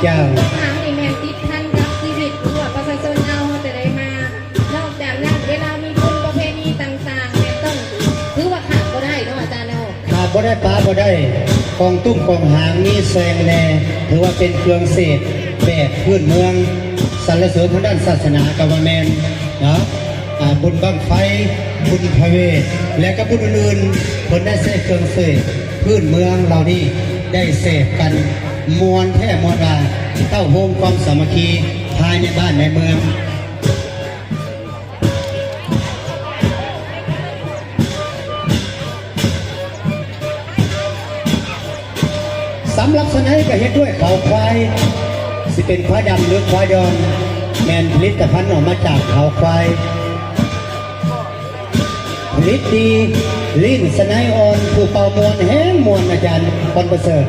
ເຈົ້າ ທາງນີ້ແມ່ນຕິດພັນກັບຊີວິດ ຫຼືວ່າປະຊາຊົນເຮົາ ເຮົາຈະໄດ້ມາ. ນອກຈາກນັ້ນ ເວລາມີບຸນປະເພນີຕ່າງໆ ແມ່ນຕ້ອງ ຖືວ່າຂາດບໍ່ໄດ້ເນາະອາຈານເນາະ ຂາດບໍ່ໄດ້ປະບໍ່ໄດ້ ກອງຕຸ້ມກອງຫາງມີແຊງແດ່ ຖືວ່າເປັນເຄື່ອງເສບແບບພື້ນເມືອງ ສັນລະເສີນທາງດ້ານສາສະໜາກໍວ່າແມ່ນເນາະ. ອາ ບຸນບັ້ງໄຟ ບຸນພະເວດ ແລະກໍບຸນອື່ນໆ ເພິ່ນໄດ້ໃຊ້ເຄື່ອງເສບພື້ນເມືອງເຫຼົ່ານີ້ ໄດ້ເສບກັນມ່ວນແທ້ມ່ວນວ່າ ເຕົ້າໂຮມຄວາມສາມັກຄີພາຍໃນບ້ານໃນເມືອງ. ສຳລັບສະໄນກໍເຮັດດ້ວຍເຂົາຄວາຍ ຊິເປັນຄວາຍດຳ ຫຼື ຄວາຍດອນ ແມ່ນຜະລິດຕະພັນອອກມາຈາກເຂົາຄວາຍ ຜະລິດດີ ລີ້ນສະໄນອ່ອນ ຜູ້ເປົ່າມ່ວນແຮງມ່ວນ ອາຈານພອນປະເສີດ.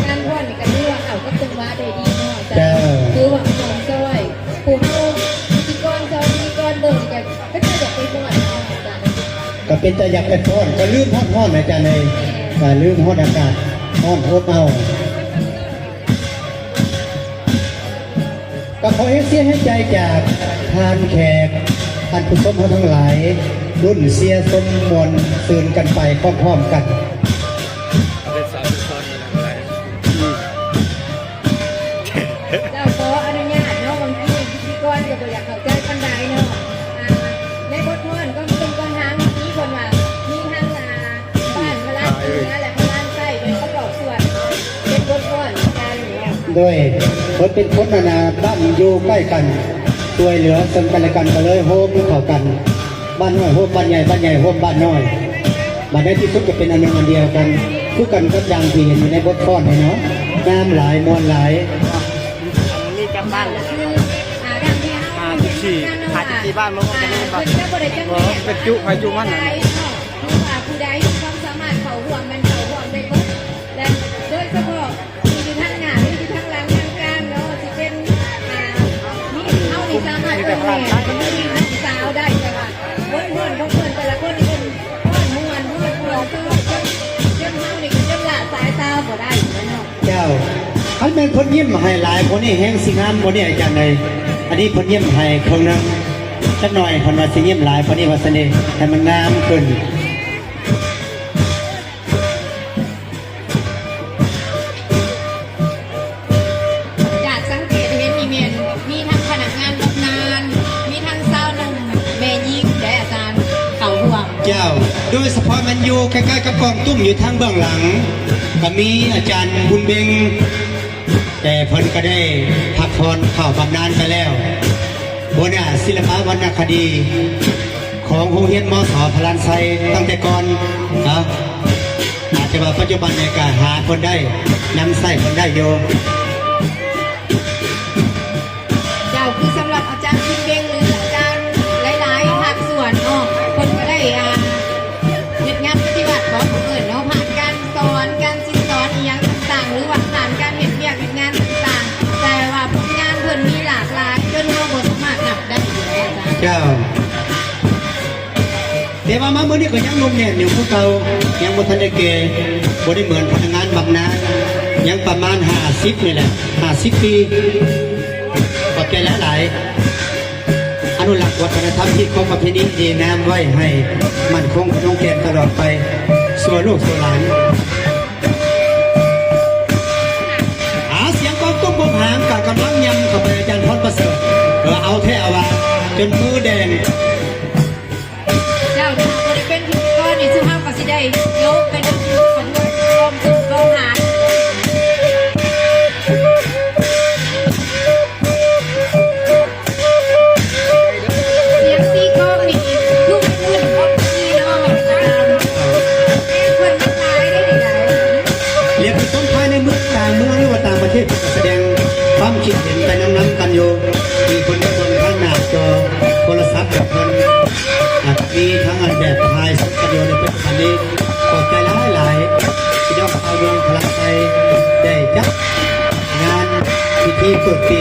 ການຟ້ອນນີ້ກໍຖືວ່າເຂົ້າກັບຈັງຫວະໄດ້ດີເນາະ ເຈົ້າ ຖືວ່າມ່ວນຊ່ອຍ ຜູ້ເຮົາ ພິທີກອນ ສອງພິທີກອນເບິ່ງກໍ ເປັນຕາຢາກໄປຟ້ອນເນາະອາຈານ ກໍເປັນຕາຢາກໄປຟ້ອນ ກໍລືມຮອດຮ້ອນອາຈານເອີຍ ອ່າ ລືມຮອດອາກາດຮ້ອນອົບເອົາ. ກໍຂໍແຮງເຊຍແຮງໃຈຈາກທ່ານແຂກ ທ່ານຜູ້ຊົມເຮົາທັງຫຼາຍ ລຸ້ນເຊຍຊົມມ່ວນຊື່ນກັນໄປພ້ອມໆກັນ. ເຈົ້າ ຂໍອະນຸຍາດເນາະ ບາງທີພິທີກອນກໍບໍ່ຢາກເຂົ້າໃຈປານໃດເນາະ ອ່າ ໃນບົດຟ້ອນກອງຕຸ້ມກອງຫາງ ມີເພິ່ນວ່າ ມີທັງ ອ່າ ບ້ານພະລານເໜືອ ແລະ ພະລານໃຕ້ ເປັນປະກອບສ່ວນ ເປັນບົດຟ້ອນກັນເນາະ ໂດຍເພິ່ນເປັນຄົນ ອັນນ່າ ບ້ານຢູ່ໃກ້ກັນ ຊ່ວຍເຫຼືອເຊິ່ງກັນແລະກັນ ກໍເລີຍໂຮມເຂົ້າກັນ. ບ້ານນ້ອຍໂຮມບ້ານໃຫຍ່ ບ້ານໃຫຍ່ໂຮມບ້ານນ້ອຍ ບາດໃນທີ່ສຸດກໍເປັນອັນໜຶ່ງອັນດຽວກັນ ຄືກັນກັບດັ່ງທີ່ເຫັນຢູ່ໃນບົດຟ້ອນນີ້ເນາະ ງາມຫຼາຍ ມ່ວນຫຼາຍ. ອັນນີ້ຈັກບ້ານແລ້ວ? ຫ້າສິບສີ່ ຫ້າສິບສີ່ບ້ານ ບໍ່ວ່າຈະແມ່ນບ້ານ ເປັນຈຸໃຜຈຸມັນ ຜູ້ໃດມີຄວາມສາມາດເຂົ້າຮ່ວມ ແມ່ນເຂົ້າຮ່ວມໄດ້ເບິດ ແລະ ໂດຍສະເພາະ ທີ່ຢູ່ທາງໜ້າ ຫຼື ຢູ່ທາງຫຼັງທາງກາງເນາະ ຊິເປັນ ອ່າ ມີ ເຮົານີ້ສາມາດເອີ້ນແມ່ ເປັນພີ່ນ້ອງສາວໄດ້ ແຕ່ວ່າບົດຟ້ອນຂອງເພິ່ນແຕ່ລະຄົນນີ້ເພິ່ນຟ້ອນມ່ວນ ເພິ່ນຟ້ອນຄືຈົນ ຈົນເຮົານີ້ກໍຈົນລະສາຍຕາບໍ່ໄດ້ເນາະ. ເຈົ້າ ຄັນແມ່ນເພິ່ນຍິ້ມໃຫ້ຫຼາຍກວ່ານີ້ແຮງຊິງາມກວ່ານີ້ ອາຈານເອີຍ. ອັນນີ້ເພິ່ນຍິ້ມໃຫ້ເຄິ່ງໜຶ່ງ ຈັກໜ້ອຍເພິ່ນວ່າຊິຍິ້ມຫຼາຍກວ່ານີ້ວ່າຊັ້ນເດ ໃຫ້ມັນງາມຂຶ້ນ. ຈາກສັງເກດເຫັນນີ້ແມ່ນມີທັງພະນັກງານບຳນານ ມີທັງຊາວໜຸ່ມ ແມ່ຍິງ ແລະ ອາຈານເຂົ້າຮ່ວມ. ເຈົ້າ ໂດຍສະເພາະແມ່ນຢູ່ໃກ້ໆກັບກອງຕຸ້ມຢູ່ທາງເບື້ອງຫຼັງ ກໍມີອາຈານບຸນເບັງ ແຕ່ເພິ່ນກໍໄດ້ພັກຜ່ອນເຂົ້າບຳນານໄປແລ້ວ. ຫົວໜ້າສິລະປະວັນນະຄະດີຂອງໂຮງຮຽນ ມສ ພະລານໄຊ ຕັ້ງແຕ່ກ່ອນເນາະ ອາດຈະວ່າປັດຈຸບັນນີ້ກໍຫາເພິ່ນໄດ້ ນຳໃຊ້ເພິ່ນໄດ້ຢູ່. ເຈົ້າ ຄືສຳລັບອາຈານບຸນເບັງ ຫຼື ອາຈານຫຼາຍໆພາກສ່ວນເນາະ ເພິ່ນກໍໄດ້ ອ່າ ເຮັດງານປະຕິບັດ ບອກເອີ້ນເນາະ ຜ່ານການສອນ ການສິດສອນອີ່ຫຍັງຕ່າງໆ ຫຼືວ່າຜ່ານການເຮັດວຽກເຮັດງານຕ່າງໆ ແຕ່ວ່າຜົນງານເພິ່ນມີຫຼາກຫຼາຍ ຈົນເຮົາບໍ່ສາມາດນັບໄດ້ຢູ່ແລ້ວອາຈານ. ເຈົ້າ ແຕ່ວ່າມາມື້ນີ້ກໍຍັງໜຸ່ມແໜ້ນຢູ່ຄືເກົ່າ ຍັງບໍ່ທັນໄດ້ແກ່ ບໍ່ໄດ້ເໝືອນພະນັກງານບຳນານ ຍັງປະມານຫ້າສິບນີ້ແຫຼະ ຫ້າສິບປີ. ຂອບໃຈຫຼາຍໆ. ອະນຸລັກວັດທະນະທຳຮີດຄອງປະເພນີດີງາມໄວ້ໃຫ້ໝັ້ນຄົງຂະໜົງແກ່ນຕະຫຼອດໄປສູ່ລູກສູ່ຫຼານ. ອາ ສຽງກອງຕຸ້ມກອງຫາງກໍກຳລັງຍ່ຳເຂົ້າໄປ ອາຈານພອນປະເສີດ ເອີ ເອົາແທ້ເອົາວ່າ ຈົນມືແດງ. ເຈົ້າ ຖ້າບໍ່ໄດ້ເປັນພິທີກອນນີ້ ຊຸມເຮົາກໍຊິໄດ້ໂລະໄປນຳຂະບວນກອງຕຸ້ມກອງຫາງ. ສຽງຕີກອງນີ້ຄືເປັນເງິນຂອງທີ່ເນາະ ເພິ່ນມາຂາຍໄດ້ຫຼາຍ. ລຽນຜູ້ຊົມພາຍໃນເມືອງ ຕ່າງເມືອງ ຫຼືວ່າຕ່າງປະເທດ ເພິ່ນກໍສະແດງຄວາມຄິດເຫັນໄປນຳໆກັນຢູ່ ທີ່ເພິ່ນເບິ່ງທາງໜ້າຈໍໂທລະສັບຂອງເພິ່ນ ອາດມີທັງອັນແບບຖ່າຍສົດກັນຢູ່ໃນປັດຈຸບັນນີ້. ຂອບໃຈຫຼາຍໆ ພີ່ນ້ອງຊາວເມືອງພະລານໄຊ ໄດ້ຈັດງານພິທີເປີດປີ